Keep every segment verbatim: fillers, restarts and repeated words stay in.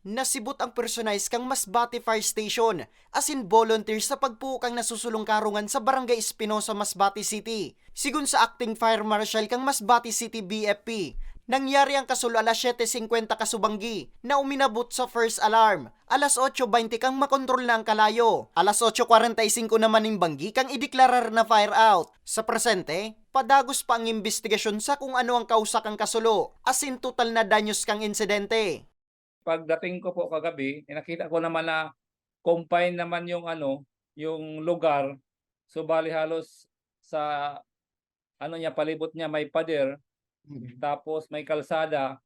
Nasibot ang personahe kan Masbate Fire Station asin volunteer sa pagpuo kan nasusulong karungan sa Barangay Espinosa, Masbate City. Sigon sa Acting Fire Marshal kan Masbate City B F P, nangyari ang kasulo alas siyete singkwenta kasubanggi na uminabot sa first alarm. Alas otso baynte kan makontrol na ang kalayo. Alas otso kwarenta y singko naman nin banggi kan ideklarar na fire out. Sa presente, padagos pa ang imbestigasyon sa kung ano ang kausa kan kasulo asin total na danyos kan insidente. Pagdating ko po kagabi, eh, nakita ko naman na confined naman yung ano, yung lugar. So, bali halos sa ano niya, palibot niya may pader, Mm. tapos may kalsada.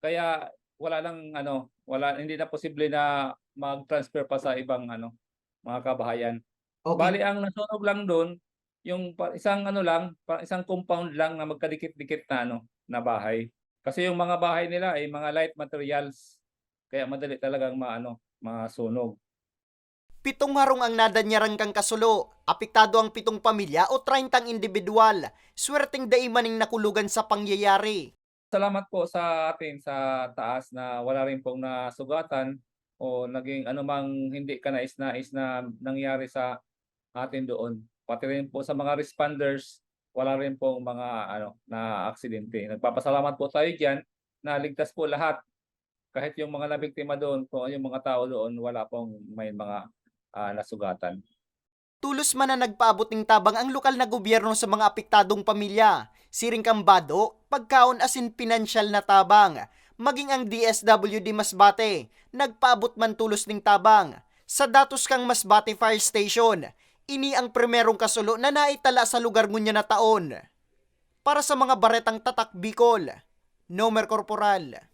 Kaya wala nang ano, wala, hindi na posible na mag-transfer pa sa ibang ano, mga kabahayan. Okay. Bali, ang nasunog lang doon, yung pa, isang ano lang, pa, isang compound lang na magkadikit-dikit na ano, na bahay. Kasi yung mga bahay nila ay mga light materials, kaya madali talagang maano, masunog. Pitong harong ang nadanyaran kan kasulo. Apektado ang pitong pamilya o treyntang indibidwal. Swerteng dai man nin nakulogan sa pangyayari. Salamat po sa atin sa taas na wala rin pong nasugatan o naging anumang hindi kanais-nais na nangyari sa atin doon. Pati rin po sa mga responders, wala rin pong mga ano, na aksidente. Nagpapasalamat po tayo diyan na ligtas po lahat. Kahit yung mga nabiktima doon, kung yung mga tao doon, wala pong may mga ah, nasugatan. Tolos man na nagpaabot nin tabang ang lokal na gobyerno sa mga apektadong pamilya. Siring kan bado, pagkaon asin pinansyal na tabang. Maging ang D S W D Masbate, nagpaabot man tolos nin tabang. Sa datos kan Masbate Fire Station, ini ang primerong kasulo na naitala sa lugar ngunyan na taon. Para sa mga baretang Tatak Bicol, Nomer Corporal.